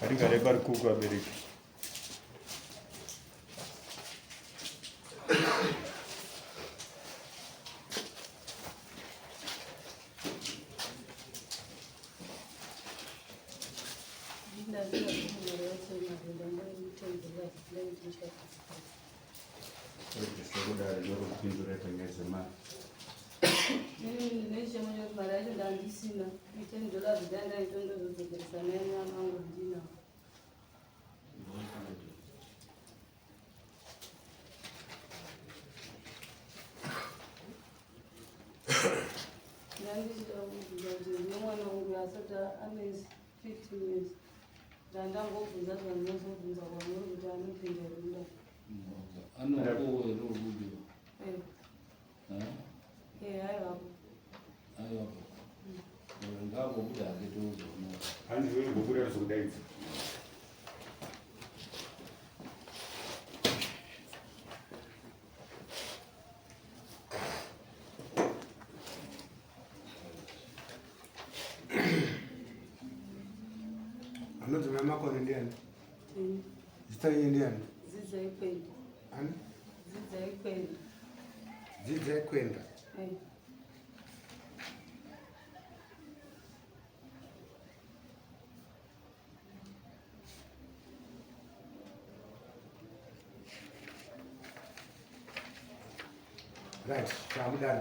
Ngatigare pari kuku vabereki. Sekudaro panyaya dzemari. Ndine chemo chekuti mari yacho ndandisina. $10 dzandaitondozodzokeresa naye mwana wangu handinawo. Ndandichida kubvunza kuti ndine mwana wangu asati ane 15 years. Ndandangobvunza zvandinozobvunza kwamuri kuti anopinda here mudare. Anokowo here uri kudiwa? Eh, eh, aivapo. Aiwapo. Ngaambobuda hake tozoona. Hanzi wewe ngobuda tozokudaidza. Anonzi mai Makore ndiani? Mm. Zita renyu ndiani? Dzidzai kwenda. Ani? Dzidzai kwenda. Dzidzai kwenda. Eh. Right, chakudari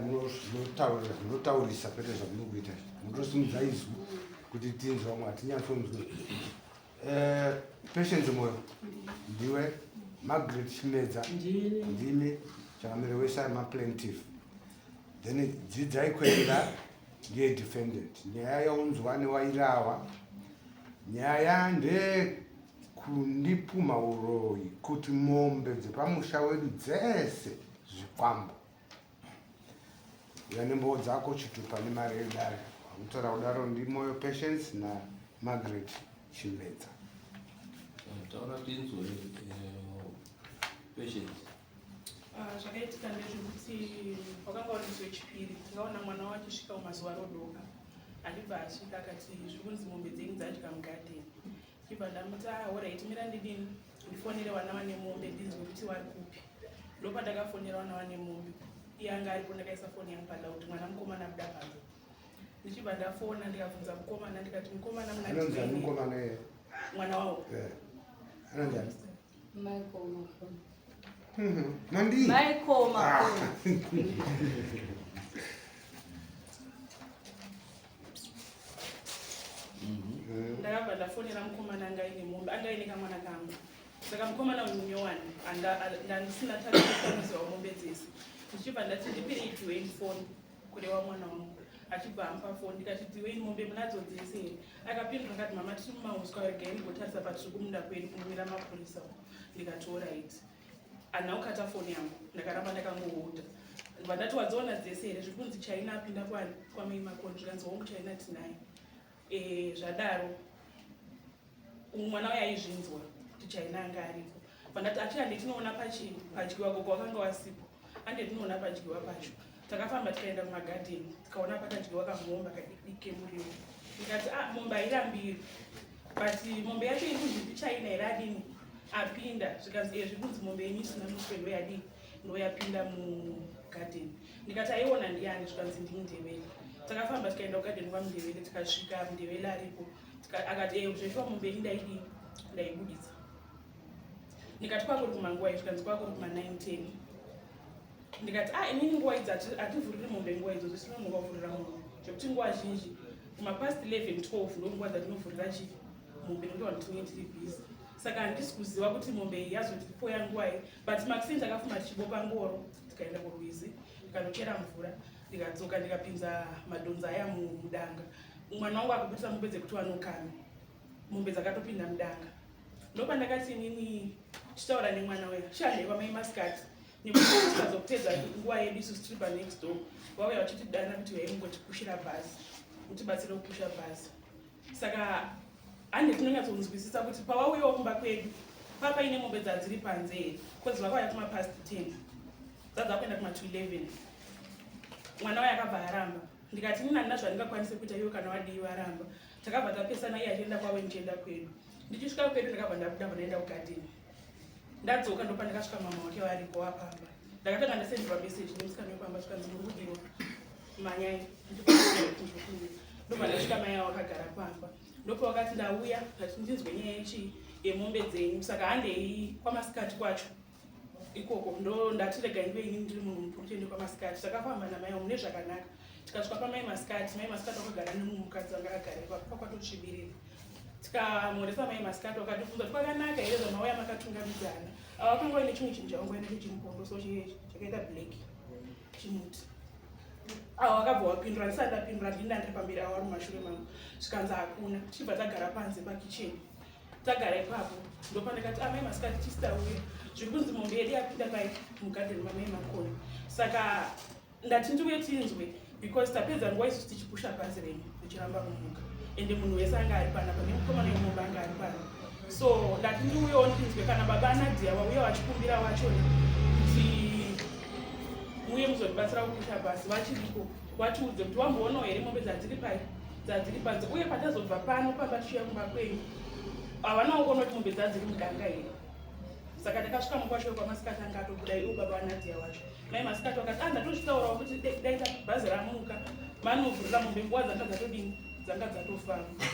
munotaurisa kwete zvamuri kuita. Munotosimudza izwi kuti tinzwe vamwe hatinyatsonzwe. Eh, Patience Moyo ndiwe, Margaret Chimedza Ndini. ndimi, Changamire wese ari maplaintiff. Then Dzidzai Kwenda ndiye defendant. Nyaya yaunzwa newairawa. Nyaya ndekundipumha uroyi kuti mombe dzepamusha wedu dzese zvikwambo. Uya nembowo dzako chitupa nemari yedare. Vakutaura kudaro ndiMoyo Patience naMargaret Chimedza. Taura tinzwe Patience. Ah, zvakaitika ndezvekuti wakanga uri musi wechipiri takaona mwana wacho achisvika mumazuva rodoka achibva asvika akati zviri kunzi mombe dzenyu dzadya mugadheni. Chibva ndamuti ah, alright, mira ndidini ndifonere vana vane mombe ndinzwe kuti vari kupi. Ndopandakafonera vana vane mombe, iye anga aripo, ndakaisa foni yangu paloud, mwana mukomana abuda panze. Ndichibva ndafona ndikabvunza mukomana ndikati mukomana muna Anonzi ani ndini? mukomana iye? Mwana wavo. Eh. Anonzi ani? Michael Makoni. Mandii? Michael Makoni. Ndakabva ndafonera mukomana anga aine mombe, anga aine kamwana kangu. Saka mukomana uyu munyowani, ndandisina tariro mombe dzese. Ndichibva ndati ndipirei Dwayne phone kurewa mwana wangu. Achibva amupa phone ndikati Dwayne mombe munadzo dzese here? Akapindura akati mama tiri mumauswa regai ndigotarisa patiri kumunda kwedu kunomira mapurisa uko. Ndikati alright. Handina kukata foni yangu, ndakaramba ndakangohodha. Ndibva ndati wadziona dzese here? Zviri kunzi China apinda kwani kwamai Makoni, zvikanzi hongu China tinaye. Zvadaro mwana uya aizvinzwa kuti China anga aripo. Bva ndati achi hande tinoona padyiwa, gogo wakanga wasipo, hande tinoona padyiwa pacho. Takafamba tikaenda kumagadheni tikaona pakadyiwa kamombe kadiki kemuriwo. Ndikati ah, mombe hairambiri, but mombe yacho iri kunzi ndiChina here adini apinda? Zvikanzi zviri kunzi mombe yenyu isina muswe ndoyadini ndoyapinda mugadheni. Ndikati aiona ndiani? Zvikanzi ndiMundevele. Takafamba tikaenda kugadheni kwaMundevele, tikasvika Mundevele aripo. Akati zveshuwa mombe yenyu ndaidii ndaibuditsa. Ndikati kwako uri kumanguva iyi? Zvikanzi kwako uri kuma 9:10. Ndikati ah, inini nguva idzi hativhuriri mombe nguva idzodzo, tinonoka kuvhurira mombe zvekuti nguva zhinji kumapast 11 12 ndo nguva dzatinovhurira chi mombe, nekuti vanhu tinenge tiri busy. Saka handisi kuziva kuti mombe iyi yazotipoya nguva iyi, but makuseni takafuma tichibopa ngoro tikaenda kurwizi tikanochera mvura, ndikadzoka ndikapinza madhonza aya mudanga. Mwana wangu akabudisa mombe dzekuti vanokame, mombe dzakatopinda mudanga. Ndopandakati inini tichitaura nemwana uya shande kwamai masikati, nekuti tikazopedza nguva yedu isusu tiri panext door, vauya vachitidana kuti uyai mungotikushira bhazi, mutibatsire kupusha bhazi. Saka hande tinonyatsonzwisisa kuti pavauyawo kumba kwedu papaine mombe dzadziri panze here, because vakauya kumapast 10 dzadza kuenda kuma 11. Mwana uya akabva aramba. Ndikati inini handina zvandingakwanise kuita iwe kana wadii varamba. Takabva tapesana, iye achienda kwavo, ndichienda kwedu. Ndichisvika kwedu ndakabva ndabuda, bva ndaenda kugadheni. Ndadzoka ndopandakasvika mama wake varipo wapamba. Ndakatanga ndasenderwa meseji nemusikana wepamba, zvikanzi, "Muri kudiwa, manyai." Ndobva ndasvika, mai avo vakagara pamba. Ndopavakati, "Ndauya ndati ndinzwe nyaya yechi yemombe dzenyu, saka handei kwamasikati kwacho ikoko." Ndo ndati, "Regai ndive inini ndiri munhu mukuru, tiende kwamasikati." Takafamba namai mune zvakanaka, tikasvika pamai masikati. Mai masikati wakagara nemumwe mukadzi wanga akagara ipapo, pakwatotsvibirira. Tikamhoresa mai masikati, wakatibvunza kuti kwakanaka here zvamauya makatungamidzana. Ava vakanga vaine chimwe chinhu chavanga vainacho, chimukondo so chakaita black, chimuti. Avo vakabva wapindura, ndisati ndapindura, ndini ndandiri pamberi, avo vari mumashure mangu. Zvikanzi hakuna. Tichibva tagara panze pakicheni. Tagara ipapo ndopandakati, "Amai masikati, tisitauya, zviri kunzi mombe yedu yapinda pai mugadheni mamai Makoni, saka ndati ndiuye tinzwe because tapedza nguva isusu tichipusha bhazi renyu richiramba kumuka, ende munhu wese anga ari panapa, nemukomana wemombe anga ari pano. So ndati ndiuyewo ndinzwe kana baba anaDhiya vauya vachikumbira vachona kuti muye muzondibatsira kupusha bhasi vachiripo, vatiudze kuti wamboonawo here mombe dzadziri pai, dzadziri panze, uye patazobva pano pamba tichiuya kumba kwenyu havanawo kuona kuti mombe dzadziri mudanga here." Saka ndakasvika mukwasho kwamasikati, anga atobuda iwo baba vanaDhiya wacho. Mai masikati vakati, "Ah, ndatozvitaurawo kuti dai bhazi ramuka manovhurira mombe, nguva dzanga dzatodini, dzanga dzatofamba."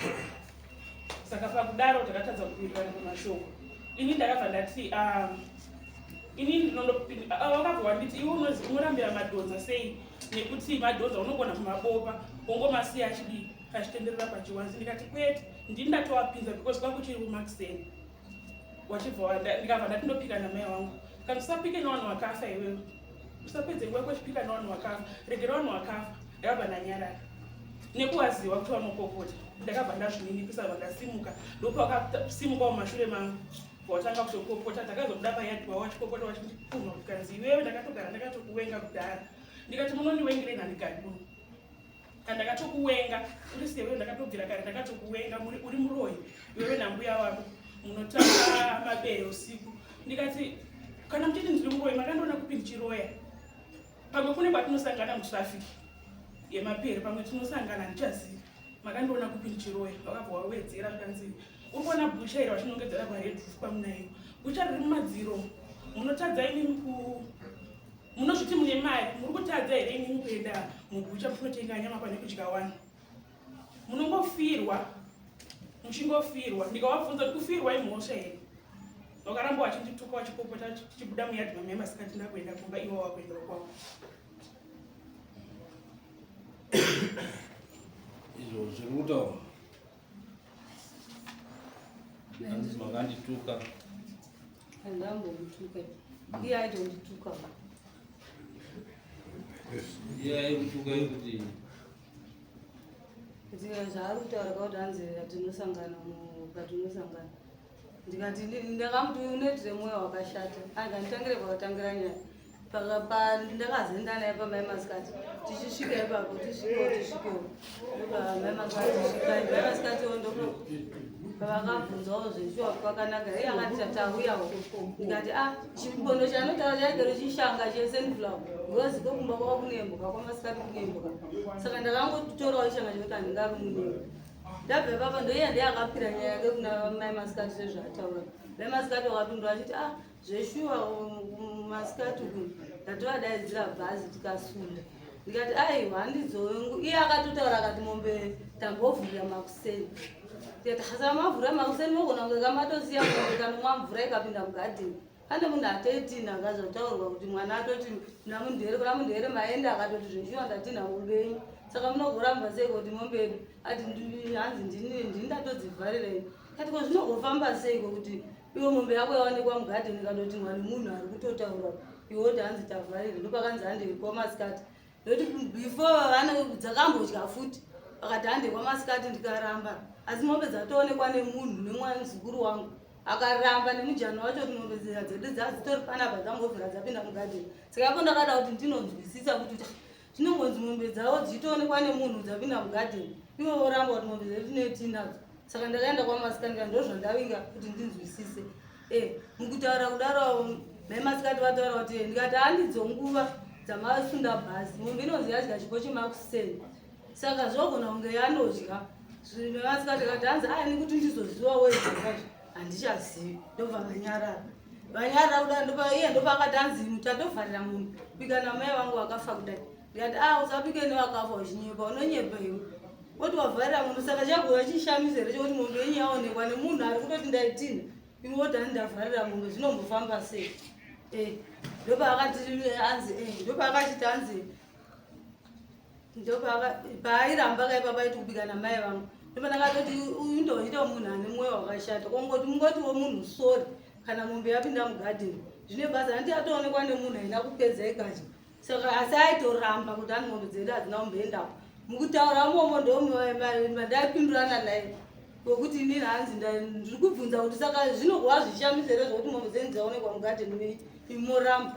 Saka pakudaro takatadza kuwirirana pamashoko. Ini ndakabva ndati, ini vakabva wanditi, "Iwe unorambira madhonza sei? Nekuti madhonza unogona kumabopa wongomasiya achidii, achitenderera pachiwanzi." Ndikati, "Kwete, ndini ndatovapinza because kwakuchiri kumakiseni." Wachibva ndikabva ndati ndopika namai wangu. Kana usapike nevanhu vakafa iwewe, usapedze nguva yako uchipika nevanhu vakafa, regera vanhu vakafa. Ndakabva ndanyarara nekuvaziva kuti vanopopota. Ndakabva ndazvininipisa, bva ndasimuka. Ndopakasimukawo mumashure mangu, watanga kutopopota. Takazobuda payadhi wavo vachipopota, vachindipumha kuti kanzi, "Iwewe ndakatogara ndakatokuwenga kudhara." Ndikati, "Munondiwengere nhandigari muno? Kana ndakatokuwenga uri sewewe, ndakatobvira kare ndakatokuwenga. Uri muroyi iwewe nambuya wako, munotamba mabere usiku." Ndikati, "Kana muchiti ndiri muroyi, makandiona kupi ndichiroya? Pamwe kune kwatinosangana mutrafiki yemapere, pamwe tinosangana, handichazivi. Makandiona kupi ndichiroya?" Vakabva wawedzera, zvikanzi, "Uri kuona bhucha iri?" Vachinongedzera pared roof pamunayo, "Bhucha riri mumadziro. Munotadza imimi ku munozviti mune mari, muri kutadza here imimi kuenda mubhucha muchinotenga nyama pane kudya wani? Munongofirwa, muchingofirwa." Ndikavabvunza kuti kufirwa imhosva here? Vakaramba vachindituka, vachipopota. Tichibuda muyadhi mamai masikati, ndakuenda kumba, ivo wakuendawo kwavo. Izvo zviri kutaura hanzi makandituka. Handambokutuka, iye aitondituka. Iye aikutuka ikuti? Kuti zvaari kutaura kwakuti hanzi tinosangana patinosangana. Ndikati ndakamuti, "Unoitire mwoyo wakashata." Akanditangire pakatangira nyaya. Ndakazoenda naye pamai masikati. Tichisvika ipapo, tisvikewo, tisvikewo ndopamai masikati, svikai mai masikatiwo. Ndopo pavakabvunzawo zveshuwa kwakanaka. Iye akati, "Tauyawo." Ndikati, "A, chipondo chanotaura chaigero chishanga chesunflower, because kokumba kwava kunembuka, kwamasikati kunembuka." Saka ndakangotorawo chishanga chekuti handingavi munembwa. Ndabva ipapo, ndoiya ndiye akapira nyaya yake kuna mai masikati sezvaataura. Mai masikati wakapindura achiti, "A, zveshuwa, masikati uku ndatovadaidzira bhazi tikasunda." Ndikati, "Aiwa, handidzowengu." Iye akatotaura akati, "Mombe tambovhurira makuseni." Tikati, "Saka mavhura makuseni, mogona kunge kamatosiya mombe kanomwa mvura ikapinda mugadheni." Pane munhu atoitinha, akazotaurwa kuti mwana atoti namundere, kuna mundere maenda, akatoti, "Zveshuwa ndatinha mombe yenyu, saka munogoramba sei kuti mombe yedu?" Ati, "Hanzi ndini ndatodzivharirei." Kati, "Ko zvinogofamba seiko kuti iwe mombe yako yaonekwa mugadheni, ikatotinhwa nemunhu ari kutotaura, iwe woti hanzi tavharire?" Ndopakanzi, "Handei kwamasikati." Nokuti before vana dzakambodya futi, vakati, "Handei kwamasikati." Ndikaramba, asi mombe dzatoonekwa nemunhu, nemwanzukuru wangu akaramba, nemujana wacho, kuti mombe dzedu dzadzitori panapa, dzambobvira dzapinda mugadheni. Saka ipo ndakada kuti ndinonzwisisa kuti zvinongonzi mombe dzavo dzichitoonekwa nemunhu dzapinda mugadheni, ivo voramba kuti mombe dzedu tinetinadzo. Saka ndakaenda kwamasikati, ndo zvandavinga kuti ndinzwisise. Mukutaura kudaro, mai masikati vataura kuti, ndikati, "Handidzo nguva dzamasunda bhazi, mombe inonzi yadya chipo chemakuseni, saka zvogona kunge yanodya." Zvinovasikati kati hanzi aya nekuti ndizoziva wezvakazvo handichazivi. Ndobva vanyarara. Vanyarara kudai ndopa iye ndopaakati hanzi tatovharira munhu bika namai vangu vakafa kudai. Ndikati ah usabike nevakafa uchinyepa unonyepa iwe. Woti wavharira munhu saka chagova chishamiso here chekuti mombe yenyu yaonekwa nemunhu ari kutoti ndaitinha iwe woti hanzi ndavharira munhu zvinombofamba sei? Eh ndopaakati hanzi eh ndopaakachiti hanzi ndopaairamba kaipa paiti kubika namai vangu ndopandakatoti uyu ndoita munhu ane mwoyo wakashata kongoti mungotiwo munhu sori kana mombe yapinda mugadheni zvine basa hanti atoonekwa nemunhu aina kupedza ikadya saka asi aitoramba kuti ani mombe dzedu hadzina kumboendako mukutaura momo ndomandaipindurana naye wekuti inini hanzi ndiri kubvunza kuti saka zvinogova zvishamisa here zvekuti mombe dzenyu dzaonekwa mugadheni imoramba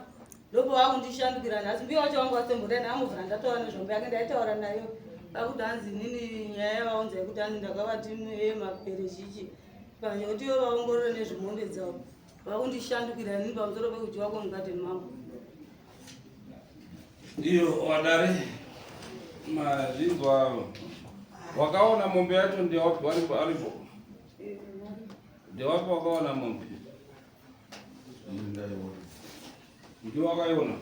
ndopavakundishandukira nhasi mbuya wacho vangu vasembodai ndakambovhura ndataura nezvombo yake ndaitaura nayo pakuti hanzi inini nyaya yavaunza yekuti hanzi ndakavati mapere chichi panyekuti ivo vaongorore nezvemombe dzavo vakundishandukira inini pamusoro pekudyiwa kwemugadheni mangu. Iyo wadare mazvinzwa wakaona mombe yacho ndewapi aripo aripo ndewapi wakaona mombe ndiwo wakaiona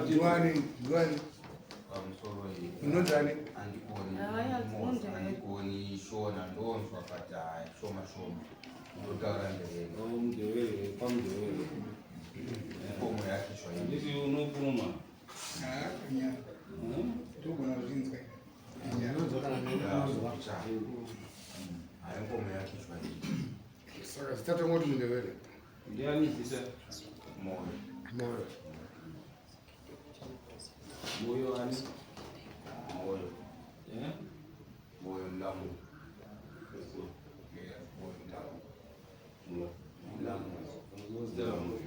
Ndiwani, ndiwani, Pamusoro iyi. unonzani? Andikoni. Havanyatsi Andikoni shona ndonzwa but hayi shoma shoma. Ndotaura ndevele. Mndevele kwamndevele Inkomo yakhishwa yini? handiti unokuruma Ndogona kuzvinzwa. Hayi inkomo yakhishwa yini? Saka zita tongoti mundevele. Ndiani zita? Moyo. Moyo. Moyo ani? Moyo. Eh? Moyo mlamu. Yeah, moyo mlamu. Mlamu. Zita la Moyo.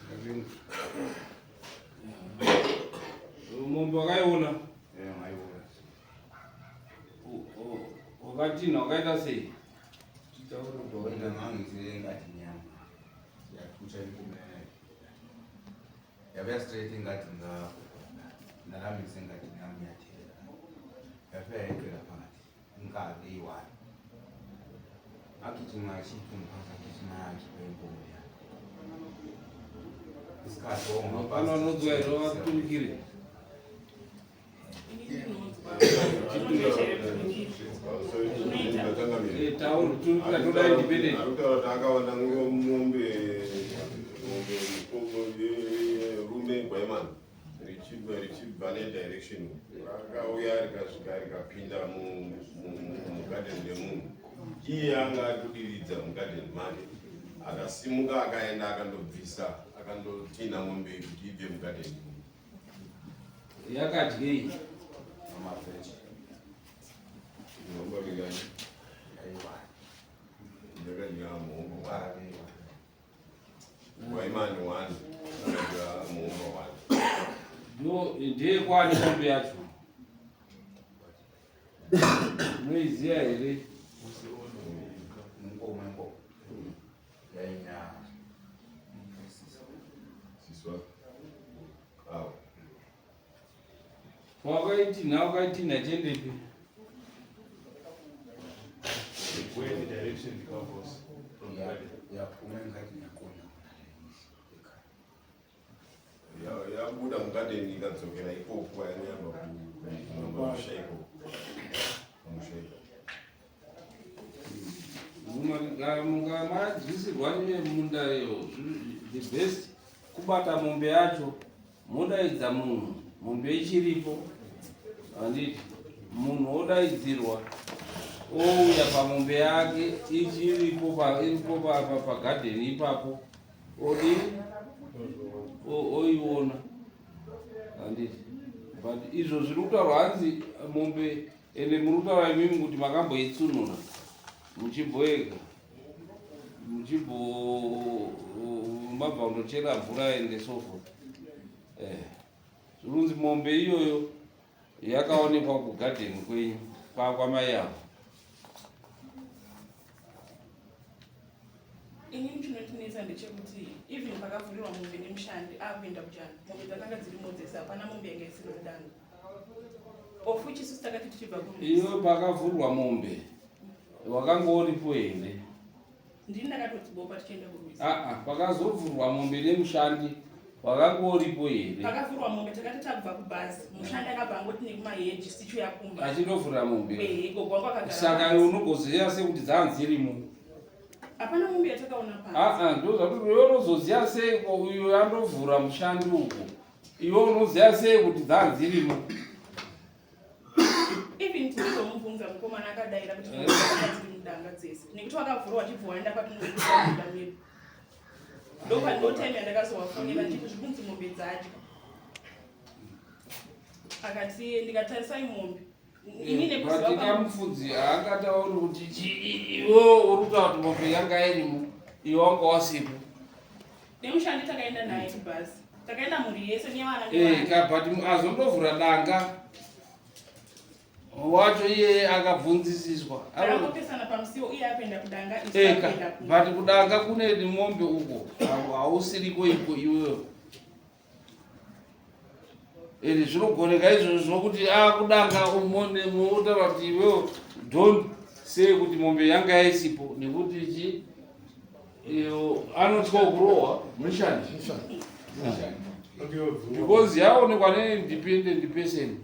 Ndazvinzwa. Mombe wakaiona? Eh, ngaiona. Wakatinha wakaita sei? Mina ngangise engadini yami. Yathutha inkomo yayo. Yabuya straight engadini ngakho. Nalami ngisengadini yami yathela. Yafika yayigqila phakathi. Inkabi eyi-one. Ngagijima ngashipha ngiphansi ngagijima ngakhipha inkomo yayo. Isikhathi Hapana vanonzwa here vaturikire? Inini ndinonzwa. Zvinoita. Taura turikira toda independent. Arikutaura kuti akawana mombe mombe rume gwaimani richibva richibva nedirection rakauya rikasvika rikapinda mugadheni memunhu iye anga ari kudiridza mugadheni make akasimuka akaenda akandobvisa akandotinha mombe kuti ibve mugadheni. Yakadyei? Amaveg. Mombe ingani? Ayi-one. Yakadya muhomba one. Inkabi eyi-one. Gwaimani one akadya muhomba one. Ndo ndeyekwani mombe yacho? Unoiziya here? Inkomo inkomo. Yayinyama. Siswa awo. Wakaitinha wakaitinha chiendepi? Where the direction the cow goes from the garden. Yaphuma engadini yakhona. Yabuda mugadheni ikadzokera ikoko yainoyamba kumusha ikoko kumusha ikoko. Munga madyisirwa nemunda iyo, the best kubata mombe yacho modaidza munhu mombe ichiripo handiti munhu odaidzirwa ouya pamombe yake ichiripo iripo pagadheni ipapo odi oiona handiti but izvo zviri kutaurwa hanzi mombe ende muri kutaura imimi kuti makamboitsunura muchibhoeka muchibho mabva kundochera mvura and so forth zvirunzi mombe iyoyo yakaonekwa kugadheni kwenyu kwamai avo. Inini chinondinetsa ndechekuti even pakavhurirwa mombe nemushandi akuenda kujana mombe dzakanga dzirimo dzese hapana mombe yanga isiri mudanga. Of which isusu takati tichibva kurwizi. Iwe pakavhurwa mombe wakanga uripo here? Ndini ndakatodzibopa tichienda kurwizi. Aa, pakazovhurwa mombe nemushandi wakanga uripo here? Pakavhurwa mombe takati tabva kubhazi, mushandi akabva angoti nekumaheji tichiuya kumba. Achindovhurira mombe. Ehe, gogo wangu akagara. Saka iwe unogoziva sei kuti dzanzirimo? Hapana mombe yatakaona panze. Aa, ndozvati iwe unozoziva sei ko uyo andovhura mushandi uko? Iwe unoziva sei kuti dzanzirimo? Even tinozomubvunza mukomana akadaira kuti mombe dzanga dziri mudanga dzese nekuti wakavhurwa wachibva waenda kwatinokuda munda medu. Ndopandotime yandakazowafonera ndichiti zvikunzi mombe dzadya. Akati ndikatarisai mombe. Ini nekuziva But kwangu kamufudzi haangatauri kuti iwe uri kutaura kuti mombe yanga irimo iwe wanga wasipo. Nemushandi takaenda naye kubhazi. Takaenda mhuri yese nevana Eh, nevana. ka but azondovhura danga wacho iye akabvunzisiswa. Takangopesana pamusiwo iye akuenda kudanga isu Eka, takuenda kumba. but kudanga kune mombe uko hausiriko iko iweyo. Ende zvinogoneka izvozvo zvokuti akudanga umone motaura kuti iwewo don't say kuti mombe yanga isipo nekuti chi iyo anotya kurohwa mushandi because yaonekwa neindependent person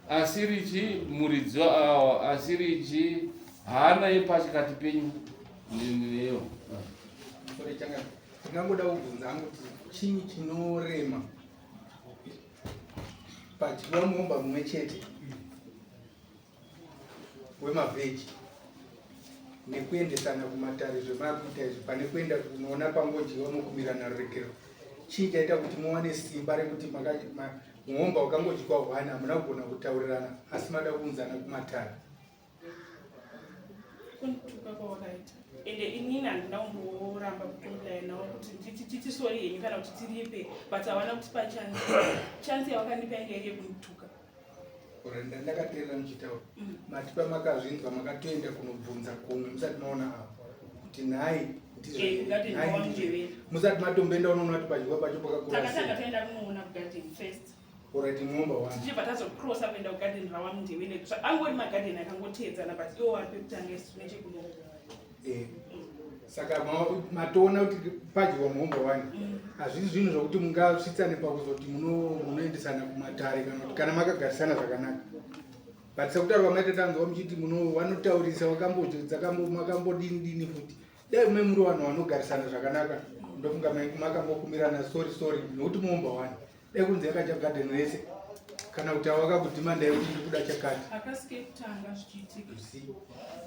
asiri chi muridzi asiri chi haana yepachikati penyu neyo. Ndingangoda kubvunza hangu kuti chii chinorema padyiwa muomba mumwe chete wemavheji nekuendesana kumatare zvemakuita izvi pane kuenda kunoona pangodyiwa mokumbirana ruregero? Chii chaita kuti muwane simba rekuti muomba wakangodyiwa hwani hamuna kugona kutaurirana asi mada kuunzana kumatare? Kundituka kwawakaita, ende inini handina kumboramba kukomplaya nawo kuti titi sorry henyu kana kuti tiripe, but havana kutipa chance. Chance yavakandipa yange iri yekundituka. Ora ndakateerera muchitaura, mati pamakazvinzwa makatoenda kunobvunza kumwe musati maona apo kuti nhai ndizvo Eh, kugarden nhai kwawa ndizvo. Mundevere. Musati matomboenda unoona kuti padyiwa pacho pakakura Takatanga sei? taenda kunoona kugarden first. Alright, muomba wani. Tichibva tazocrossa kuenda kugarden rawaMundevere. Angori magadheni akangoteedzana, but iwo vari pekutanga, isu nechekuno. Eh, saka matoona kuti padyiwa muomba wani, hazvisi zvinhu zvokuti mungasvitsane pakuzoti munoendesana kumatare kana kuti kana makagarisana zvakanaka. But sekutaura kwamaita, tanzwa muchiti vanotaurisa makambodini dini futi. Dai mume muri vanhu vanogarisana zvakanaka, ndofunga makambokumbirana sorry sorry, nekuti muomba wani. Dai kunzi yakadya gadheni rese kana kuti awakakudhimandai kuti ndiri kuda chakati. Akasike kutanga zvichiitika. See?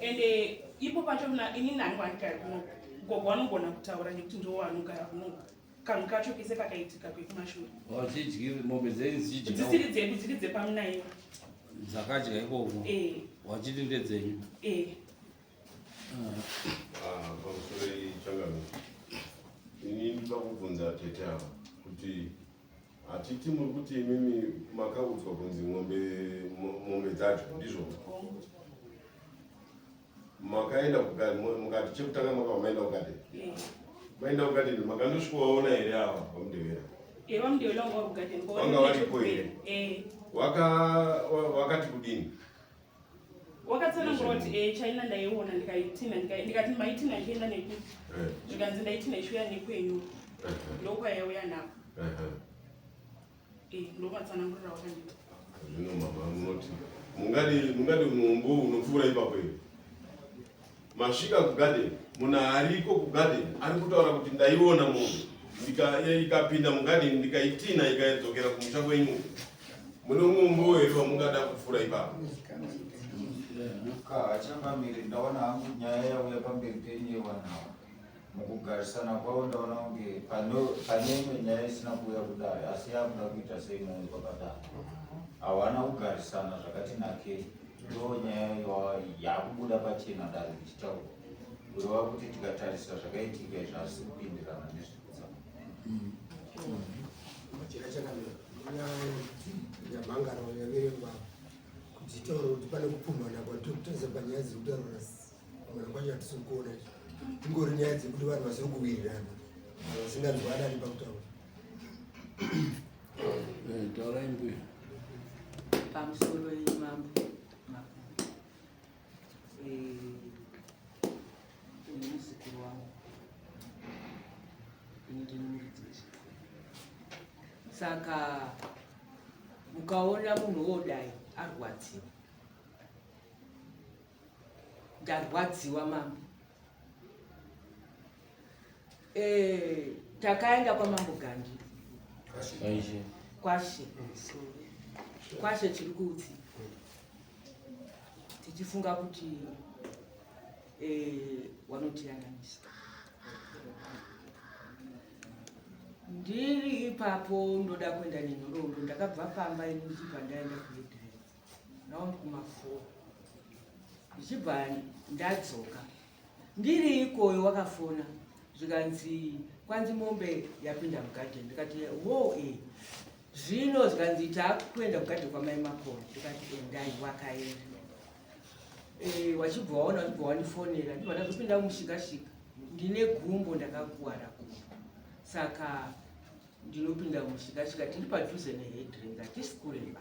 Ende ipo pacho inini hangu handigari kunoku, gogo vanogona kutaura nekuti ndo vanogara kunoku. Kanhu kacho kese kakaitika kwekumashure. Wachidyiri mombe dzenyu dzichidya Dzisiri dzedu, dziri dzepamunaiwa. Dzakadya ikoko Eh. wachiti ndedzenyu? Eh. Ah, pamusoro changamire, ini ndoda kubvunza tete ava kuti hatiti muri kuti imimi makaudzwa kunzi mombe dzacho, ndizvo? Makaenda mukati chekutanga makabva maenda kugadheni? Eh. Maenda kugadheni, makandosvikovaona here ava vaMundevera? Eh, vaMundevera vanga vari kugadheni. Vanga varipo here? Eh. Wakati kudini? Wakatsanangura kuti china ndaiona ndikaitina, ndikati maitina ichienda nekuti? Zvikanzi ndaitina ichiuya nekwenyu, ndokwayauya nako. Ndomatsanangurira wakandiita. Zvino mama, munoti mungadi mumbo unopfuura ipapo here? Masvika kugadheni, munhu ariko kugadheni ari kutaura kuti ndaiona mombe ikapinda mugadheni, ndikaitina, ikadzokera kumusha kwenyu. Mune mumbo here wamungada kupfuura ipapo? Kachangamire, ndaona hangu nyaya yauya pamberi penyu yevanawa mukugarisana kwavo. Ndaona kunge pane imwe nyaya isina kuuya kudare asi yakuda kuita seinounzwa padare. Havana kugarisana zvakati nakei, ndo nyaya yakubuda pachena dare richitaura, kureva kuti tikatarisa zvakaitika izvi hazvisi kupindirana nezviri kutsaura. Machira chakamira nyaya yamhangara yaverengwa kuti itaura kuti pane kupumhana kwatiri kutarisa panyaya dziri kutaurwa. Kupumhana kwacho hatisiri kuona izvi, ingori nyaya dzekuti vanhu vasiri kuwirirana, vanhu vasinganzwanani pakutaura. Taurai mbuya. Pamusoro mambo makuru. Eh, nemuzukuru wangu ini ndini muridzi wechipfuyo. Saka mukaona munhu wodai arwadziwa, ndarwadziwa mambo. Eh, takaenda kwamambo Gandi kwashe kwashe chiri kutsi tichifunga kuti eh, wanotiyananisa. Ndiri ipapo ndoda kuenda nenhoroondo, ndakabva pamba ini ndichibva ndaenda kuhedhai round kuma4, ndichibva ndadzoka. Ndiri ikoyo wakafona, zvikanzi kwanzi mombe yapinda mugadheni. Ndikati wo e zvino zvikanzi taakuenda kugadheni kwamai Makoni. Ndikati endai. Wakaenda e, wachibva waona, wachibva wandifonera, ndibva ndazopinda mushikashika. Ndine gumbo, ndakakuwara gumbo, saka ndinopinda mushikashika. Tiri padhuze nehedrenga, hatisi kureba.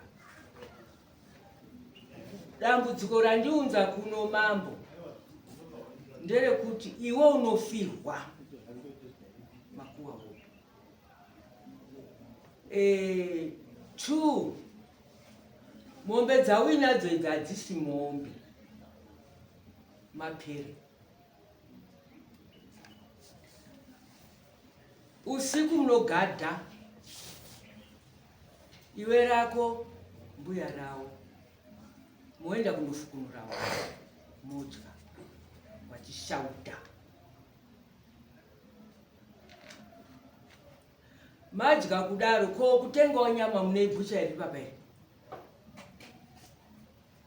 Dambudziko randiunza kuno mambo nderekuti iwe unofirwa makuwa hope. Two, mombe dzauinadzo idzi hadzisi mombe, mapere. Usiku munogadha iwe rako, mbuya rawo, moenda kundofukunurawo, modya wachishauta. Madya kudaro, ko kutengawo nyama munoibhucha here baba? Here,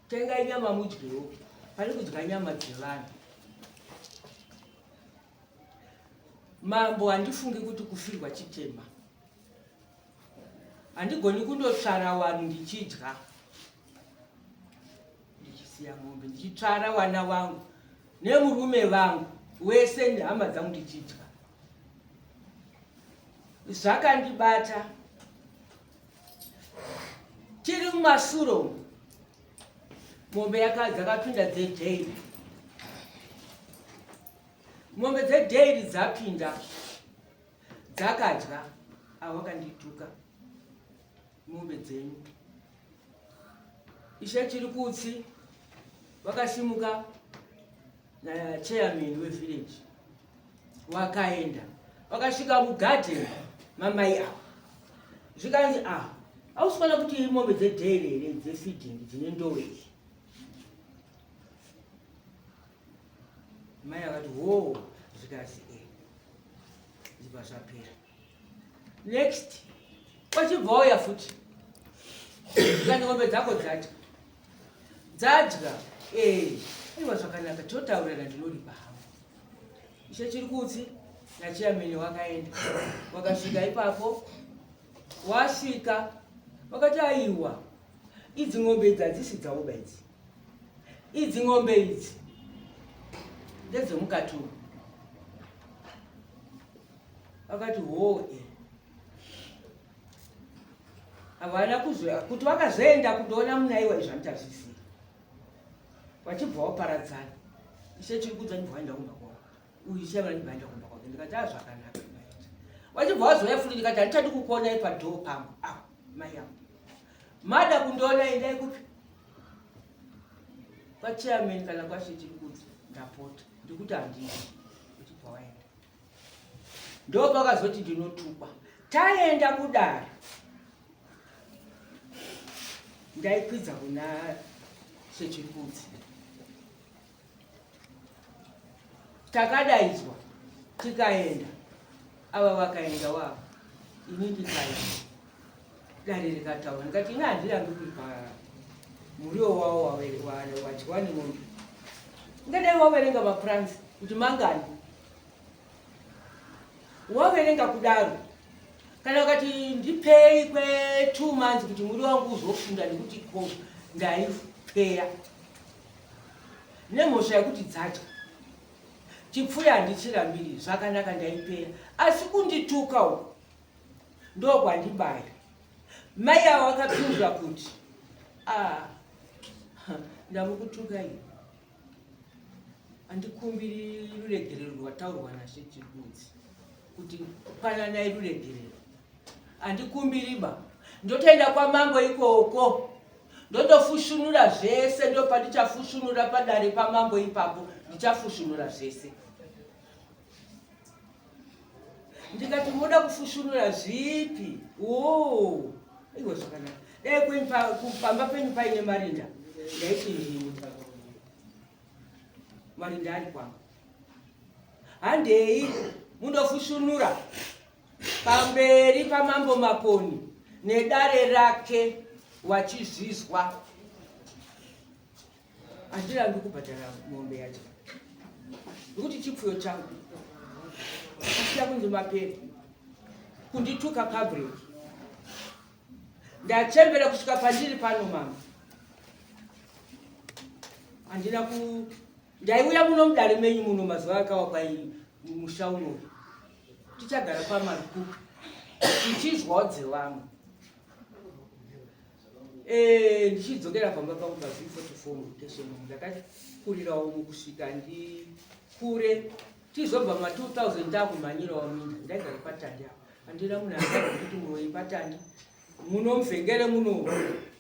tengai nyama mudyewo pane kudya nyama dzevanhu. Mambo, handifungi kuti kufirwa chitema. Handigoni kundotsvara vanhu ndichidya, ndichisiya mombe, ndichitsvara vana vangu nemurume vangu wese nehama dzangu ndichidya. Zvakandibata tiri mumasuro umu. Mombe dzakapinda dzedairy, mombe dzedairy dzapinda, dzakadya. Avo vakandituka, mombe dzenyu. Ishe chiri kutsi vakasimuka nachairman wevillage, wakaenda, vakasvika mugadheni mamai ava, zvikanzi, "A, hausi kuona kuti mombe dzedairy here dzefeeding dzine ndowe iyi?" Mai akati ho, zvikazi e zvibva zvapera. Next wachibva wauya futi, zvikati ngombe dzako dzadya, dzadya. E, aiwa, zvakanaka, totaurirana, ndinoripa hangu. Ishe chiri kutsi nachairman wakaenda, wakasvika ipapo, wasvika wakati, "Aiwa, idzi ng'ombe idzi hadzisi dzauba idzi, idzi ng'ombe idzi ndedzemukati umu." Vakati ho e havana kuzo kuti vakazoenda kundoona munaiwa izvo handichazvizivi. Vachibva waparadzana. Ishe chiri kudza ndibva vaenda kumba kwavo, uyu ishe vana ndibva vaenda kumba kwake. Ndikati, "A, zvakanaka maita." Vachibva vazouya futi, ndikati, "Handichadi kukuonai padhoo pangu avo mai avo. Mada kundoona, endai kupi? Kwachairman kana kwashe chiri kudza. Ndapota, ndikuti handii." Uchibva waenda, ndopakazoti ndinotukwa. Taenda kudare, ndaikwidza kuna Shechirikudzi, takadaidzwa tikaenda, ava vakaenda wavo, ini ndikaenda. Dare rikataura, ndikati ini handirambi kuipa muriwo wavo wadyiwa nemombe. Ngadai waverenga mapuranzi kuti mangani, waverenga kudaro, kana ukati ndipei kwe2 months kuti muri wangu uzofunda, nekuti ko ndaipeya nemhosva yekuti dzadya chipfuyo, handichirambiri, zvakanaka, ndaipeya. Asi kundituka uku ndokwandibaya. Mai avo vakapindura kuti Ah, ndamukutukai handikumbiri ruregerero rwataurwa nashe Chirikutsi kuti pananai ruregerero handikumbiriba ndotoenda kwamambo ikoko ndotofushunura zvese ndopandichafushunura padare pamambo ipapo ndichafushunura zvese ndikati moda kufushunura zvipi wo iwe zvakanaka dai kwenyu pamba penyu paine marinda ndaiti ndini marinda ari kwangu handei mundofushunura pamberi pamambo Makoni nedare rake wachizvizwa handirambi kubhadhara mombe yacho nekuti chipfuyo changu achida kunzi mapere kundituka public ndachembera kusvika pandiri pano mama handina ku ndaiuya muno mudare menyu muno mazuva akawa kwai musha unoyu tichagara pamarikuku tichizwawo dzevamwe eh, ndichidzokera pamba pangu pa v44 murutesheni ndakakurirawo mukusvika ndikure tizobva ma 2000 takumhanyirawo minda ndaigara patandi apa handina munhu akambonditi muroyi patandi muno muvhengere muno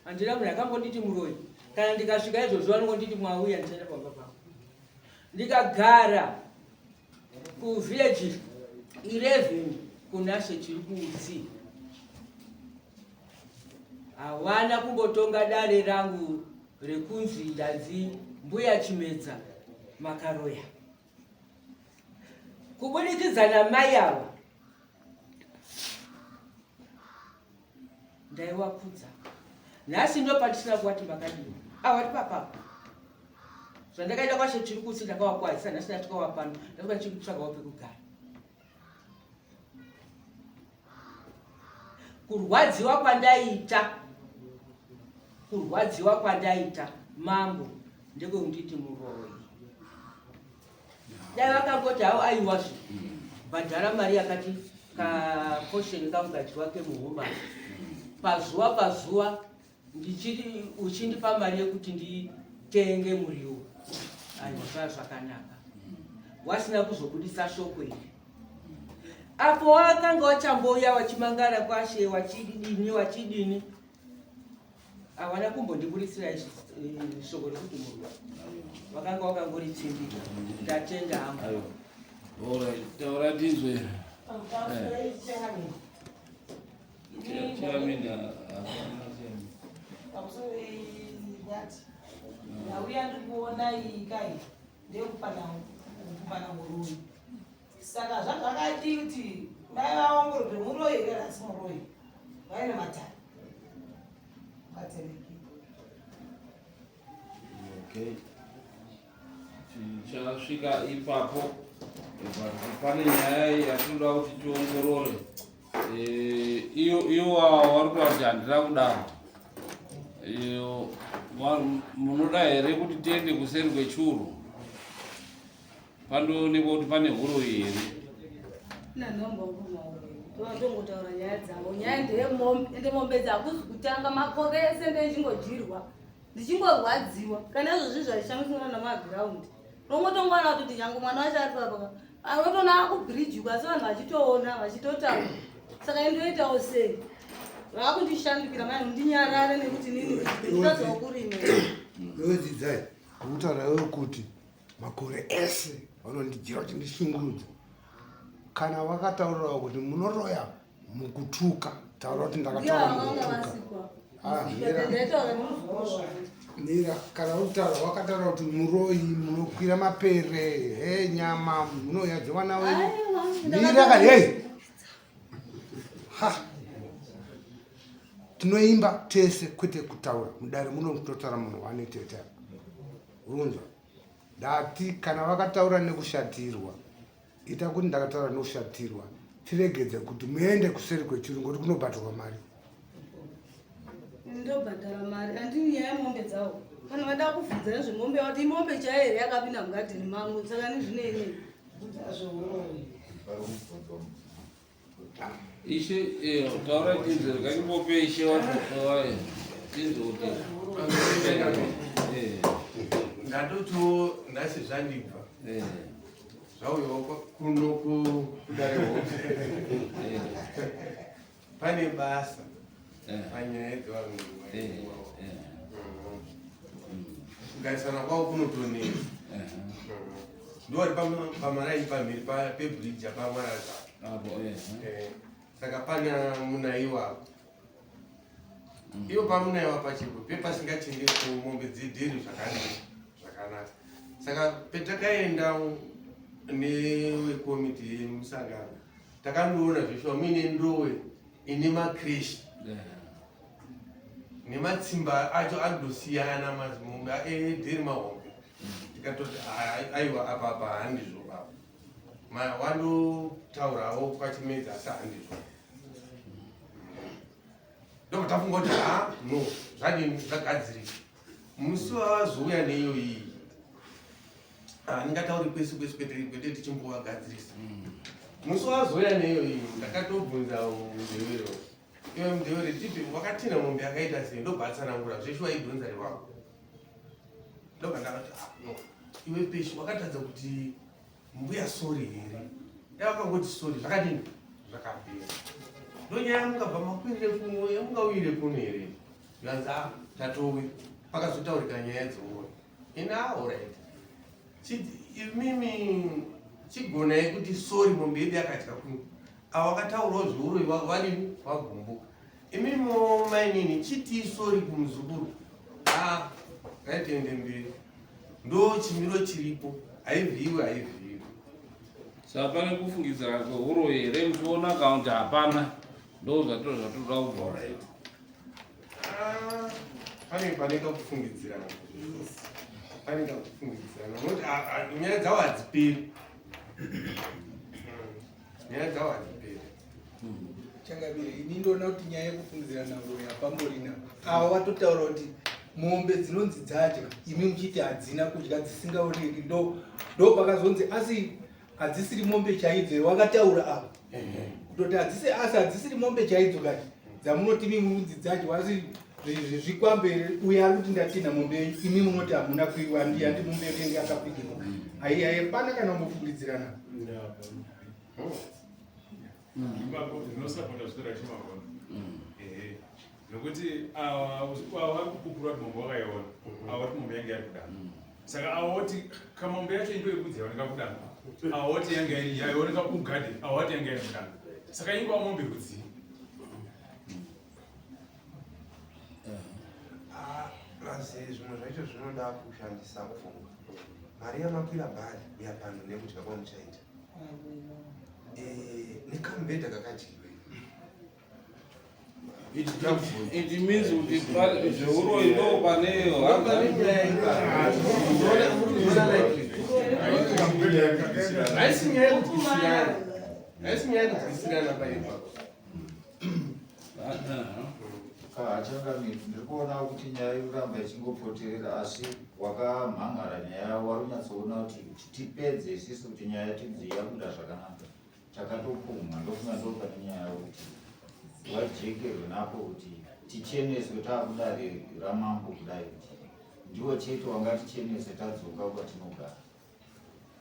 handina munhu akambonditi muroyi kana ndikasvika izvozvo vanongonditi mwauya ndichaenda pamba pangu ndikagara kuvillage 11 kunashe Chirikutsi hawana kumbotonga dare rangu rekunzi ndanzi mbuya Chimedza makaroya kubudikidza namai ava ndaiwakudza nhasi ndo patisina kuwati makadini awati papapo zvandakaita kwashe Chirikutsi ndakawakwazisa nhasi ndasvika wapano ndasvika ndichikutsvagawo pekugara kurwadziwa kwandaita kurwadziwa kwandaita mambo ndekweunditi muroyi dai vakangoti havo aiwazve bhadhara mari yakati kaposheni kangu kadyiwa kemuhomba pazuva pazuva ndichiri uchindipa mari yekuti nditenge muriwo aiwa zvakanaka wasina kuzobudisa shoko iri apo wakanga wachambouya wachimangara kwashe wachidini wachidini hawana kumbondiburitsira eh, shoko rekuti murwa wakanga wakangoritsimbi ndatenda hangu taura tinzwe Chairman, ndauya ndikuona iyi kai ndeyekupana muroyi saka zvazvakadii kuti mai vaongorore muroyi here kana asi muroyi vaine matare batereki Okay. Tichasvika ipapo but pane nyaya yatinoda kuti tiongorore. Eh, iyo iyo wari kuda kuti handina kudaro. Iyo munoda here kuti tiende kuseri kwechuru? Pandoonekwa kuti pane huroyi here? Tongotaura nyaya dzavo nyaya ndeyemombe ende mombe dzakuzi kutanga makore ese ndechingodyirwa ndichingorwadziwa kana izvozvi zvaishamiswa namagiraundi rongotongowana kutoti nyange mwana wacho ari papa anotoona akubhirijuka asi vanhu vachitoona vachitotaura saka indoitawo sei vakundishandukira mai ndinyarare nekuti nini nditadzawo kurima iwe dzidzai kutaura iwe kuti makore ese vanondidyira vachindishungurudza kana vakataurirawo kuti munoroya mukutuka taura kuti ndakataura mukutuka Ah, mira. Mira kana uri kutaura wakataura kuti muroyi munokwira mapere he nyama munouya dzevana wenyu mira kani hei ha tinoimba tese kwete kutaura mudare muno kutotaura munhu wane tete urunzwa ndati kana vakataura nekushatirwa ita kuti ndakataura nekushatirwa tiregedze kuti muende kuseri kwechuru ngokuti kunobhadharwa mari ndobhadhara mari handini nyaya yemombe dzavo kana vada kuvhunza nezvemombe vati imombe chaiyo here yakapinda mugadheni mangu saka nizvinei Ishe, eh, taura tinzwe, ngandimbope ishe wacho, tinzwe kuti. muroyi. Ndatotiwo nhasi zvandibva zvauyawo kuno kudare hope pane basa panyaya dzevanhu. Kugarisana kwavo kunotonetsa. Ndowari pamaraini pamhiri pebridge apamwaraza. Saka pana munaiwa ivo pamunaiwa pachipo pepasingachengetwe mombe dzedheri zvakanaka zvakanaka. Saka petakaenda newekomiti yemusangano takandoona zveshuwa muine ndowe ine makreshi nematsimba acho anodosiyana, mazimombe edheri mahombe. Tikatoti aiwa, apa apa handizvo apa. Wandotaurawo kwachimedza asi handizvo. Ndobva tafunga kuti ha, no, zvadini, zvagadzirika. Musi wavazouya neiyo iyi, handingatauri kwese kwese, kwete kwete, tichimbovagadzirisa. Musi wazouya neiyo iyi ndakatobvunza mudewero, iwe mudewere, tipi wakatina mombe yakaita sei? Ndobva atsanangura zveshuwa idhonza rewako. Ndobva ndakati, ah, no, iwe peshi wakatadza kuti mbuya sorry here? Dai wakangoti sorry zvakadini, zvakapera. Ndonyaya mungabva makwirire kuno, yamungauyire kuno here? Zvanzi a tatowe pakazotaurika nyaya dzeuroyi. Ina alright, imimi chigonai kuti sorry, mombe yedu yakadya kuno. Ava wakataurawo zveuroyi vadini, wagumbuka. Imimo mainini chitii sorry kumuzukuru. A ngaitiende mberi, ndo chimiro chiripo, haivhiwe haivhiwe. Saka pane kufungidzira kweuroyi here muchiona kana kuti hapana? Ndo zvatoda kubva. Ah, pane kakufungidzirana, pane kakufungidzirana nokuti nyaya dzavo hadziperi. Nyaya dzavo hadziperi. Changamire, ini ndoona kuti nyaya yekufungidzirana uroyi hapamborina. Ava vatotaura kuti mombe dzinonzi dzadya, imi muchiti hadzina kudya, dzisingaoneki. Ndo pakazonzi asi hadzisiri mombe chaidzo. Wakataura ava kutoti hadzisi, asi hadzisiri mombe chaidzo kati dzamunoti imi munzi dzadya, asi zvikwambere. Uyo ari kuti ndatina mombe yenyu, imi munoti hamuna kuiwa, handi mombe yedu yanga yakapigirwa. Ai hapana kana kumbofungidzirana. Ipapo ndinosapota zvitora chimagona, ehe, nokuti ava vari kupupura kuti mombe wakaiona, ava kuti mombe yange iri kudanga. Saka ava oti kamombe yacho indo yekudzi yaoneka kudanga, ava oti yange iri yaioneka kugadhi, ava oti yange iri kudanga. Saka ingova mombe rudzii? Plus zvimwe zvacho zvinoda kushandisa pfungwa. Mari yamakwira bhari uya pano nekudya kwamuchaita nekamubhedha kakadyiwe. It means kuti zveuroyi ndo pane. Pane nyaya ipapo. Haisi nyaya yekudyisirana, haisi nyaya yekudyisirana paipapo. Changamire, ndiri kuona kuti nyaya iri kuramba ichingopoterera, asi wakamhangara nyaya wari kunyatsoona kuti tipedze isisu kuti nyaya tinzi yabuda zvakanaka. Takatopumwa, ndofunga ndo pane nyaya kuti wajekerwe napo kuti ticheneswe taakudare ramambo kudai, kuti ndiwo chete wangatichenese tadzoka kwatinogara.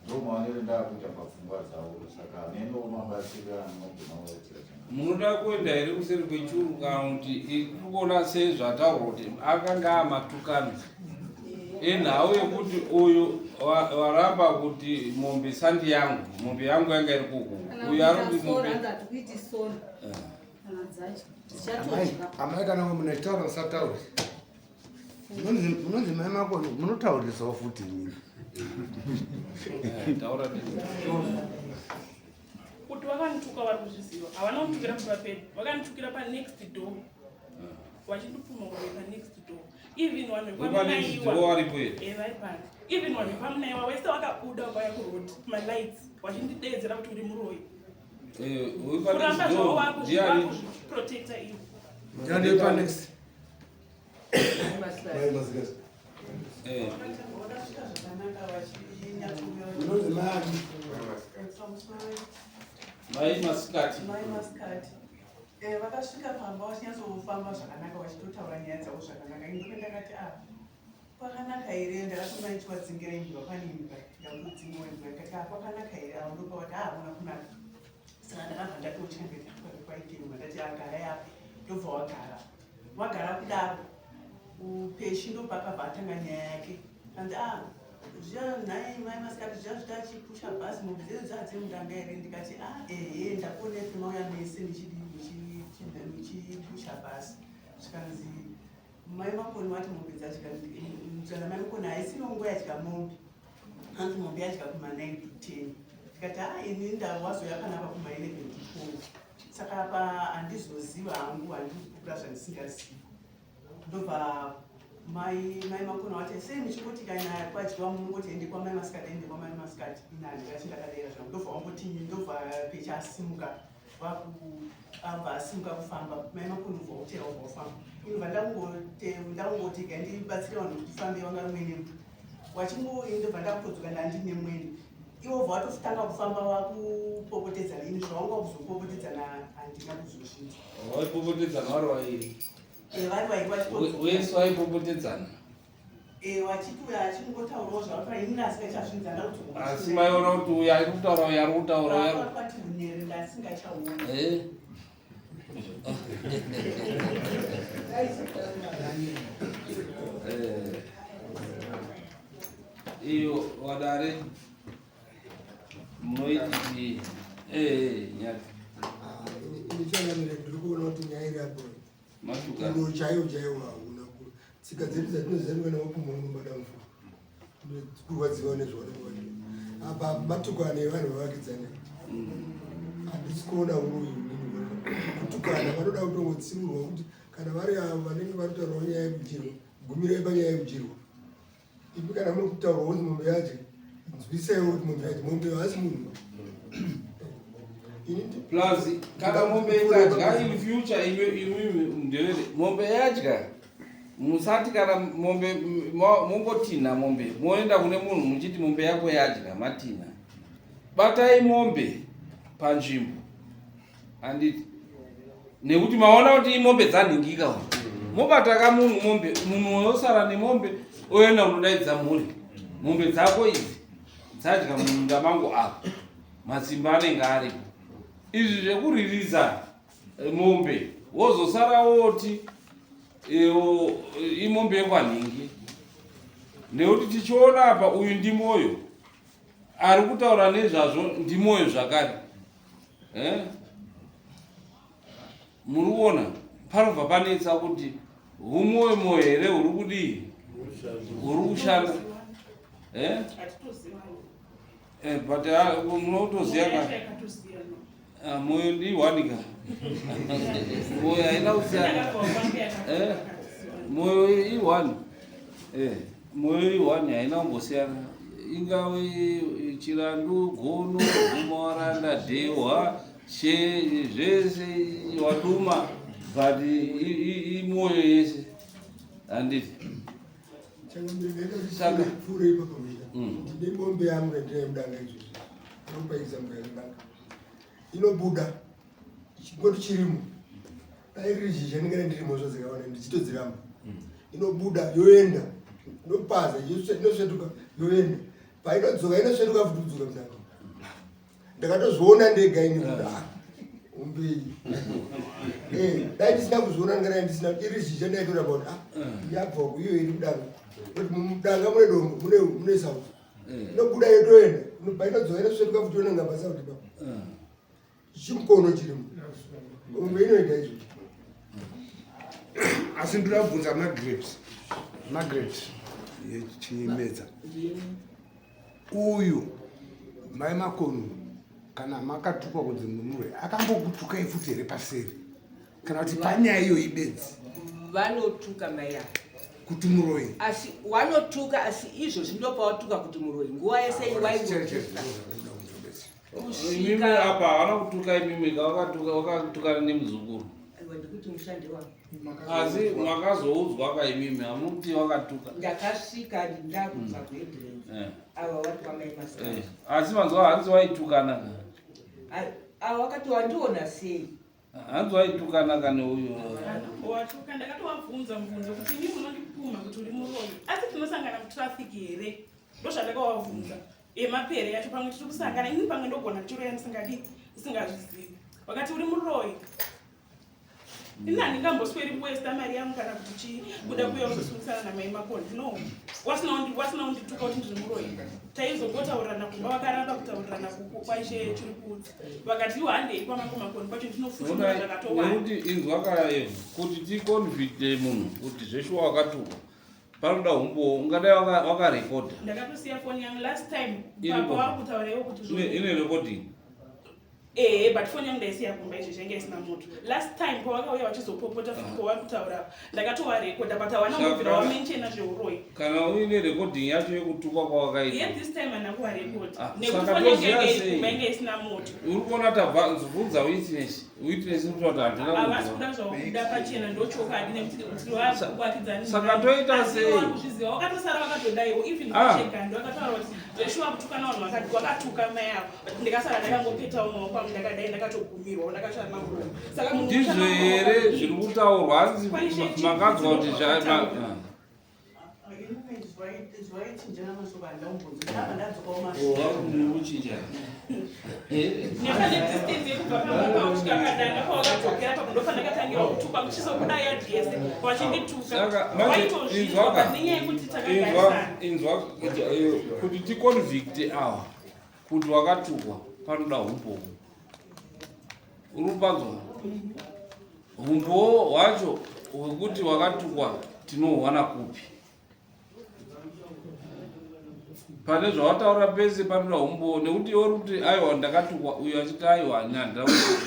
Ndo maonero ndaakuita papfungwa dzavo. Saka hameno mabatsiro anogona kuvaitira. Munoda kuenda here kuseri kwechuru kana kuti tiri kuona sezvataurwa kuti akanga amatukano enhau yekuti uyu waramba kuti mombe sandi yangu, mombe yangu yanga iri kuku, uyu ari kuti mombe Hanzi hatikuiti sorry kana dzacho dzichatodya. Amai, kana munachitaura musatauri. Munonzi mai makoni, munotaurisawo futi imini. Taura. Kuti vakanituka vari kuzviziva. Havana kunditukira pamba pedu, vakanitukira panext door, vachindipuma kuve panext door. Even vanhu Vepanext door varipo here? Eh, vari pano. Even vanhu vekwamunaiwa wese vakabuda vakauya kuroad, malights, vachindidedzera kuti uri muroyi. Uyu Kuramba panext zvavo door ndiani? vakuzviprotecta ivo. Ndiani panext? Mai Masikati. Vakasvika zvakanaka vachinyatsokuya. Munonzi mani? Mai Masikati. Mai Masikati. Eh, vakasvika pamba vachinyatsofamba zvakanaka vachitotaura nyaya dzavo zvakanaka. Ini ndope ndakati a kwakanaka here, ndakatoma ndichiwadzingira imbwa, pane imbwa ndakudzingawo imbwa, ndikati a kwakanaka here avo, ndopavati a hakuna kunaka. Saka ndakabva ndatotya ndikati kwake kwaitei, ndati agara apa, ndobva wagara wagara kudaro upeshi, ndopakabva atanga nyaya yake anzi a zviya nhai mai masikati, zviya zvitachipusha bhazi, mombe dzedu dzaa dzemudanga here? Ndikati a ehe, ndakuonepi mauya mese muchipusha bhazi. Zvikanzi mai Makoni wati mombe dzadya, kana mai Makoni haisiro nguva yadya mombe, hanzi mombe yadya kuma 9 to 10. Ndikati a ini ndawazoya panapa kuma 11 to 12, saka apa handizoziva hangu, handikupupura zvandisingazivi. Ndobva mai Makona vati sei muchingoti kana kwadyiwa munongoti ende kwamai Masikati, ende kwamai Masikati, ini handikati ndakadaira zvangu. Ndobva wangoti, ndobva pecha asimuka, abva asimuka kufamba, mai Makona ubva utera ubva ufamba, inobva ndakungoti ga ndibatsire vanhu kuti tifambe, vanga mwene wachingo, ndobva ndakutodzoka ndandine mwene, iwo bva watotanga kufamba wakupopotedzana, ini zvawanga kuzopopotedzana handina kuzozvinzwa. Vaipopotedzana vari vairi? Vari vairi vachito Wese vaipopotedzana. Vachiti achingotaurawo zvavataura, ini ndasingachazvinza. Asi maiona kuti uyu ari kutaura, uyu ari kutaura, uyu ari Kwati runere ndasingachaoni. Iyo wadare munoiti nyati. Ichangamire, ndiri kuona kuti nyaya iri apo matuka uno chaiwo chaiwo hauna tsika dzedu dzatinoziva, kana wapumha unombada mvura, kurwadziwa nezvavanenge vaita apa, matukano evanhu vavakidzana, handisi kuona uroyi inini. Kutukana vanoda kutongotsiurwa kuti kana vari avo vanenge vari kutaurawo nyaya yekudyirwa, gumirai panyaya yekudyirwa. Ipi kana muri kutaurwa kunzi mombe yadya, nzwisaiwo kuti mombe yadya, mombe haasi munhu. Ini Plus kana mombe ikadya in future, imimi ndevere mombe yadya, musati kana mombe mongotinha mombe moenda kune munhu muchiti mombe yako yadya, matinha. Batai mombe panzvimbo, handiti? Nekuti maona kuti imombe dzanhingika, mobata kamunhu mombe, munhu osara nemombe, oenda kunodaidza mhuri, mombe dzako idzi dzadya mumunda mangu apa, masimba anenge aripo. Izvi zvekuririza mombe wozosara woti imombe yekwanhingi, nekuti tichiona apa uyu ndimoyo ari kutaura nezvazvo, ndimoyo zvakare, eh? Muri kuona panobva panetsa kuti humoyo moyo here huri kudii, huri kushanda, eh? Eh, but munotoziva ka. Ah, moyo ndiwanika, moyo haina kusiyana, eh, moyo ione, moyo ione, haina kumbosiyana, ingave Chirandu, Gono, Gumawaranda, Dhehwa, she zvese waduma, but imoyo yese, handiti? Saka pfuure ipapo, ndine mombe yangu yandinayo mudanga izvozvi, inopa example yemudanga, inobuda chingoti chirimo, dai riri zhizha ndingane ndiri mhosva dzakawanda ndichitodziramba. Inobuda yoenda, inopaza, inosvetuka yoenda, painodzoka inosvetuka futi kudzoka mudanga. Ndakatozviona ndega ini kuti ah, mombe iyi. Dai ndisina kuzviona, ndingadai ndisina, iri zhizha ndaitoramba kuti ah, yabva uku, iyo iri mudanga, kuti mudanga mune dombo, mune sauti, inobuda yotoenda, painodzoka inosvetuka futi yonanga pasauti pa chimukono chirimo, mombe inoita izvo. Asi ndoda kubvunza Margaret, Margaret yechimedza uyu, mai Makono, kana makatukwa kunzi mumurwe, akambokutukai futi here paseri, kana kuti panyaya iyoyi bedzi? Vanotuka mai ava. Kuti muroyi? Asi wanotuka, asi izvozvi ndopawatuka kuti muroyi nguva yese iwaiwotuka. Imimi apa havana kutuka imimi, kavakatuka vakatukana nemuzukuru. Aiwa, ndikuti mushandi wangu. Asi makazoudzwa ka imimi, hamuti wakatuka? Ndakasvika ndakubva kuHeadlands, ava wati kwamai Masikati. Asi manzwa hanzi waitukana ka? Ava wakati wandiona sei. Hanzi waitukana kane uyu. Watuka ndakatovabvunza mubvunzo kuti imi munondipumha kuti uri muroyi asi tinosangana mutraffic here ndozvandakavabvunza yemapere yacho pamwe tiri kusangana ini pamwe ndogona ndichiroya ndisingadi ndisingazvizivi vakati uri muroyi ini handingambosweri kuwesta mari yangu kana kuti chii kuda kuuya kuzosungisana namai makoni no wasina kundituka kuti ndiri muroyi taizongotaurirana kumba vakaramba kutaurirana kwaishe chiri kuudza vakati iwo handei kwamambo makoni kwacho ndinofushura zvakatowanda Nekuti inzwa kaya kuti ticonvicte munhu kuti zveshuwa wakatukwa panoda humbowo ungadai wakarekodha. Ndakatosiya foni yangu last time Iripo. pavari kutaura iwo kuti Ine recording. Ehe, but foni yangu ndaisiya kumba izvezvi yanga isina moto. Last time pawakauya vachizopopota futi pavari kutaura apa ndakatovarekodha but hawana kumbobvira wamenshena zveuroyi. Kana uine recording yacho yekutukwa kwawakaita. Yet this time handina kuvarekodha Ah, nekuti saka foni yangu toziva yanga iri sei? kumba yanga isina moto. Uri kuona tabva bvunza witness. Witness iri kutaura kuti handina Havasi kunzwa. kuda zvaukuda pachena ndochokwadi nekuti tiri vakwatidzani. Saka toita sei? Kuzviziva wakatosara wakatodaiwo even Ah. kuchegando wakataura kuti zveshuwa kutukana vanhu wakatuka mai avo but ndikasara ndakangopetawo maoko angu ndakadai ndakatogumirwa ndakashama muromo saka munhu Ndizvo kushama muromo here wakadii? zviri kutaurwa hanzi makanzwa kuti zva Zvaichinjana mashoko handaumbonzo ndabva ndadzokawo Oh, wakuchinja. Nepane distance yekubva pamba pakusvika padanga pawakadzokera papo ndopandakatangira kutukwa kuchizobuda yadhi yese vachindituka Saka manje waitozvinzwa inzwa ka but nenyaya yekuti inzwa takagarisana inzwa kuti ticonvicte awa kuti wakatukwa panoda humbowo. Uri kupanzwa? Humbowo hwacho hwekuti wakatukwa tinohuwana kupi? Pane zvawataura pese panoda humbowo nekuti iwe uri kuti aiwa ndakatukwa uyu achiti aiwa ini handina kutukwa.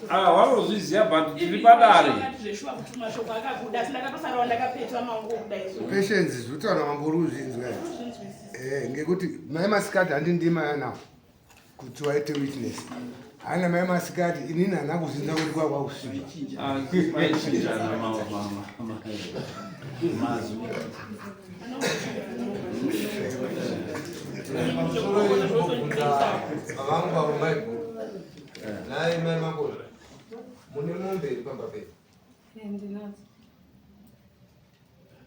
Ah, vanozviziva but tiri padare. Zveshuwa kuti mashoko akabuda asi ndakatosarawo ndakapetwa maoko kudai so Patience zvitaura mambo uri kuzvinzwa here? Eh, ngekuti mai masikati handi ndima yanawo kuti waite witness. Hana mai masikati inini handina kuzvinzwa kuti kwa kwakusviba. Ah, maichinjana mazwi. Pamusoro yekubvunza vangu avo maiguru nai mai makoni mune mombe iri pamba penyu Eh, ndinadzo.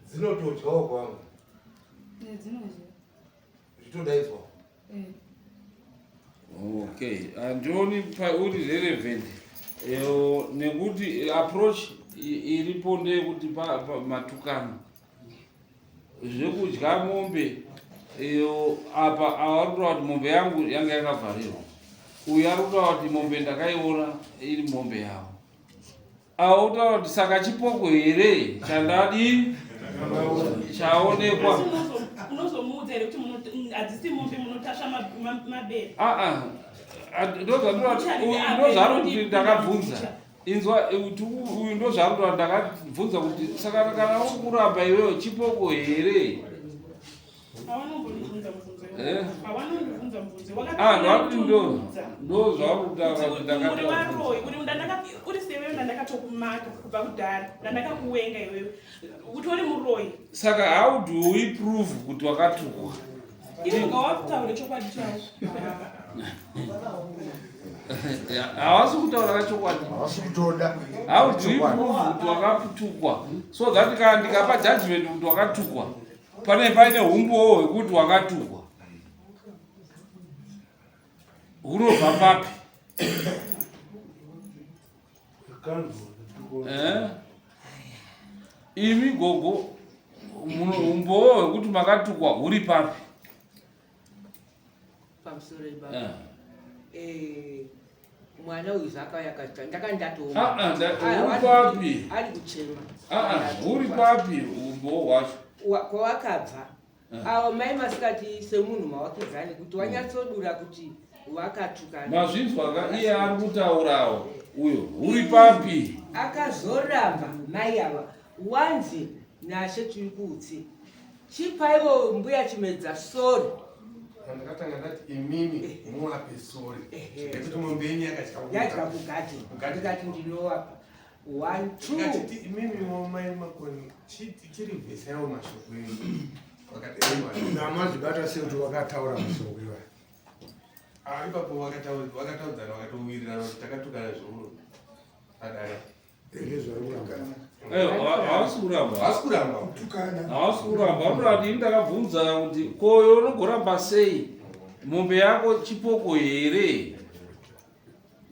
dzinotodyawo kwangu Eh, dzinodya. zvitodaidzwa Eh. Okay, handioni pauri relevant nekuti approach iripo ndeyekuti matukano zvekudya mombe apa avari kutaura kuti mombe yangu yanga yakavharirwa, uyu ari kutaura kuti mombe ndakaiona iri mombe yavo, ava kutaura kuti saka chipoko here chandadi chaonekwa. Asi unozomuudza here kuti hadzisi mombe munotasva mabere? Ah, ah, ndozvaari kuti ndakabvunza inzwa kuti uyu ndozvaari kuti ndakabvunza kuti saka kana uri kuramba iwewe chipoko here? Havanombondibvunza mubvunzo iwowo. Eh? Havanondibvunza mubvunzo. Ah, ndwakuti ndo zvauri kutaura kuti Uri ndakabvunza. varoyi, uri uri sewewe ndandakatokumaka kubva kudhara, ndandakakuwenga iwewe, utori muroyi. Saka how do we prove kuti wakatukwa? Iwe ngawakutaure chokwadi chavo. Havasi kutaura kachokwadi. Havasi kutoda. How do we prove kuti wakatukwa so that kana ndikapa judgment kuti wakatukwa pane paine humbowo hwekuti wakatukwa hunobva papi? Eh? Imi gogo humbowo hwekuti makatukwa huri papi? Pamusoro ibaba. Eh. Mwana uyu zvakauya akati ndakanga ndatooma. Ah, ah, Ah, huri papi? Ari kuchema. Ah, ah, huri papi humbowo hwacho? Kwawakabva Eh. avo mai masikati semunhu mawakidzani kuti wanyatsodura kuti wakatukana. Mazvinzwa ka iye ari kutaurawo uyo huri papi? Akazoramba mai ava wanzi nashe tiri kutsi chipaiwo mbuya chimedza sori. Ndakatanga ndati imimi muwape sori nekuti mombe yenyu yakatya. Yadya kugadhi ndikati ndinowapa 1 2. Ndikatiti imimi mai makoni chirivhesaiwo mashoko enyu. Vakati aiwa. Namazvibata sei kuti wakataura mashoko iwayo? Ah, ipapo vakataudzana vakatowirirana kuti takatukana zveuro padare. Havasi kuramba. Havasi kuramba. Havasi kuramba. Vanoda kuti ini ndakabvunza kuti koyo unogoramba sei mombe yako chipoko here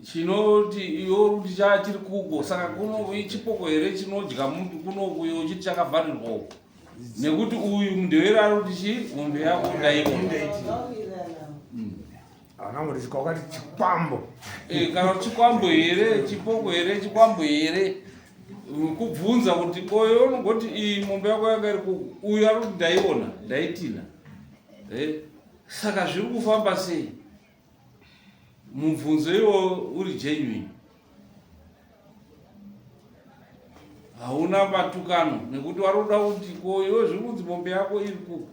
chinoti iwe uri kuti chachiri kuko saka kuno chipoko here chinodya muti kunoku iwe uchiti chakavharirwa uko nekuti uyu mundewere ari kuti chi mombe yako ndaiona. Havana kuti wakati chikwambo. Kana kuti chikwambo here, chipoko here, chikwambo here, kubvunza kuti koyo unogoti iyi mombe yako yanga iri kuku, uyu ari kuti ndaiona ndaitina. Saka zviri kufamba sei? Mubvunzo iwo uri genuine, hauna matukano, nekuti wari kuda kuti ko iwe zviri kunzi mombe yako iri kuku,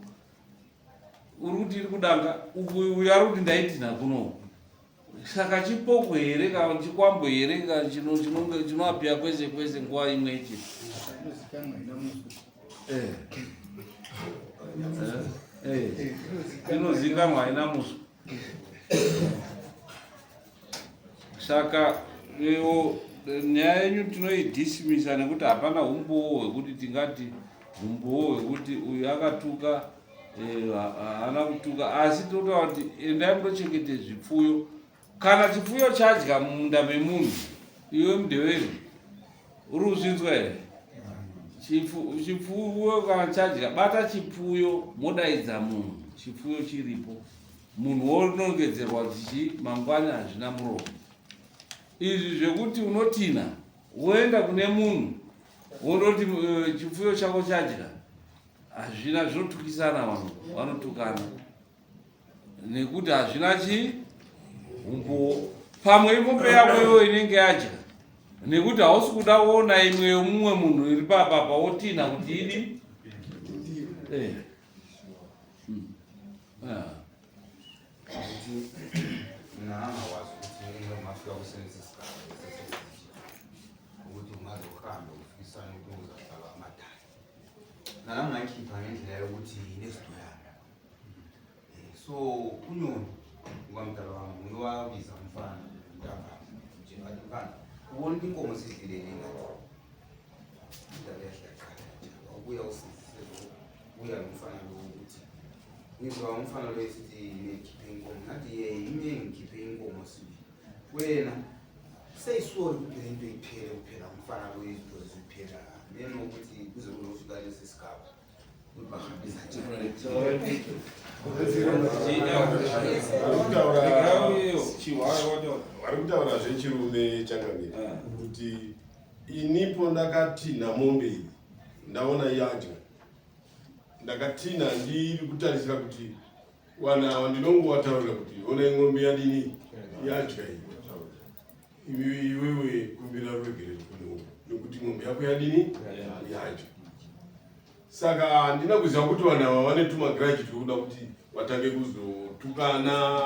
uri kuti iri kudanga uku, uyu ari kuti ndaitina kuno, saka chipoko here kana chikwambo here kana chinoapiya kwese kwese nguva imwe chete? Inozikanwa haina muswe. Saka iwo nyaya yenyu tinoidismisa nekuti hapana umbowo hwekuti tingati umbowo hwekuti uyu akatuka, haana kutuka, asi totaura kuti endai mundochengete zvipfuyo. Kana chipfuyo chadya mumunda memunhu, iwe mundeveri uri kuzvinzwa here? Chipfuyo kana chadya, bata chipfuyo modaidza munhu, chipfuyo chiripo, munhu wonongedzerwa kuti chi mangwana hazvina muromo. Izvi zvekuti unotina woenda kune munhu wondoti chipfuyo chako chadya, hazvina, zvinotukisana, vanhu vanotukana nekuti hazvina chi umbowo. Pamwe imombe yako iwo inenge yadya, nekuti hausi kuda kuona imwe yomumwe munhu iri papapa wotina kuti idi. Mina ngangakwazi ukuthi ngingafika kusenze isigaba ukuthi ungaze uhambe ufisane ukuthi uzahlala amadala nalami ngayikhipha ngendlela yokuthi inesidweyana. So unyoni ukamdala wami uyowabiza umfana ntambama nje, ngathi mfana, ubona ukuthi inkomo sidlilele, ngathi indaba yahle yaqala nje, wabuya usisi uya nomfana lo ukuthi ngizwa umfana lo esithi ngikhiphe inkomo, ngathi ye ime ngikhiphe inkomo sibili, wena seyisori ukuthi le nto iphele kuphela, umfana lo izinto ziphela nenokuthi kuze kuzofika lesi sigaba ukuthi bahambisa nje. Vari kutaura zvechirume, changamire, kuti inipo ndakatinha mombe iyi, ndaona yadya, ndakatinha ndiri kutarisira kuti vanhu ava ndinongovataurira kuti onai ng'ombe yadini yadya iyi, iwewe kumbira ruregerero kune nekuti ng'ombe yako yadini yadya. Saka handina kuziva kuti vanhu ava vane tumagrudge twekuda kuti vatange kuzotukana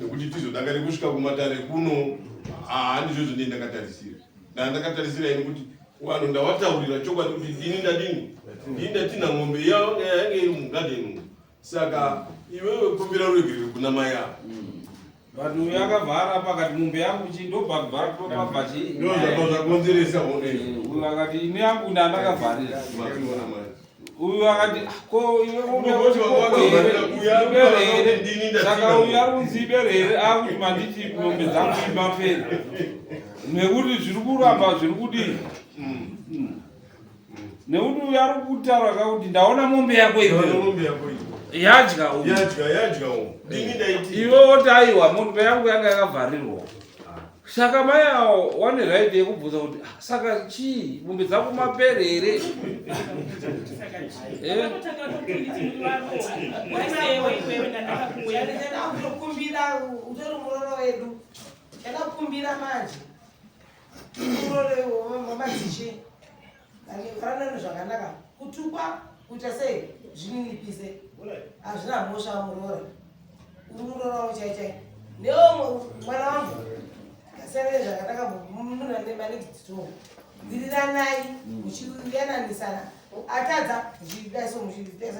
nekuti tizodakare kusvika kumatare kuno. Handizvo zvondii ndakatarisira, ndandakatarisira ini kuti vanhu ndavataurira chokwadi kuti ndini ndadini, ndini ndatinha ng'ombe yange iri mugadheni umu, saka iwewe kumbira ruregerero kuna mai ava. But uyu akavhara pakati mombe yangu chi ndobva pabva chi Ndo zvabva zvakonzeresa hondo izvo. Uyu akati ini yangu ndandakavharira, uyu akati, "Ah, ko iwe mombe yako Unogoti chipoko wakavharira here? uyu ari Ibere kutaura here?" kuti ndini ndatina Saka uyu mombe. ari kunzi ibere here, akuti manditi mombe dzangu imapere nekuti zviri kuramba zviri kudii. Nekuti uyu ari kutaura kakuti ndaona mombe yako Ndaona iwewe mombe yako iyi yadya uyu. Yadya, yadya umu, ndini ndaiti. Iwe woti aiwa, mombe yangu yanga yakavharirwa. Saka mai awo wane right yekubvunza kuti, "Ah, saka chii, mombe dzako mapere here?" Vakatotanga tokunditi muri varowa iwewe ndandakakuuya. Kumbira utori muroro wedu, chakakumbira manje muroro wamadzishe varanani zvakanaka, kutukwa kuita sei zvininipise, hazvina mhosva. Murora uri murora wangu chai chai, newo mwana wangu kasiyana zvakanaka, munhu manext door, wiriranai muchiyananisana, atadza muchidaiso muchidaiso,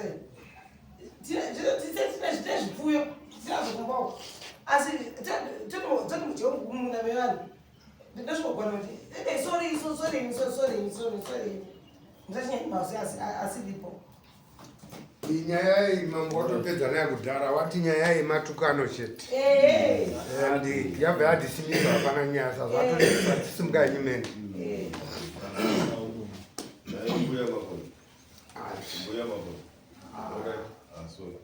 tine zvipfuyo tinazvo kumbawo, asi sorry sorry sorry sorry sorry musachinyanya mazwi asiripo. Iyi nyaya iyi mambo watopedza naye kudhara, wati nyaya yematukano chete and yabva yadhisimisa, hapana nyaya sazvatosimuka nyimene. Mbuya Makoni. Mbuya Makoni. Alright. Ah, sorry.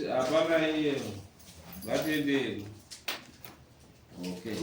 Hapana iye, ngatiendei. Okay.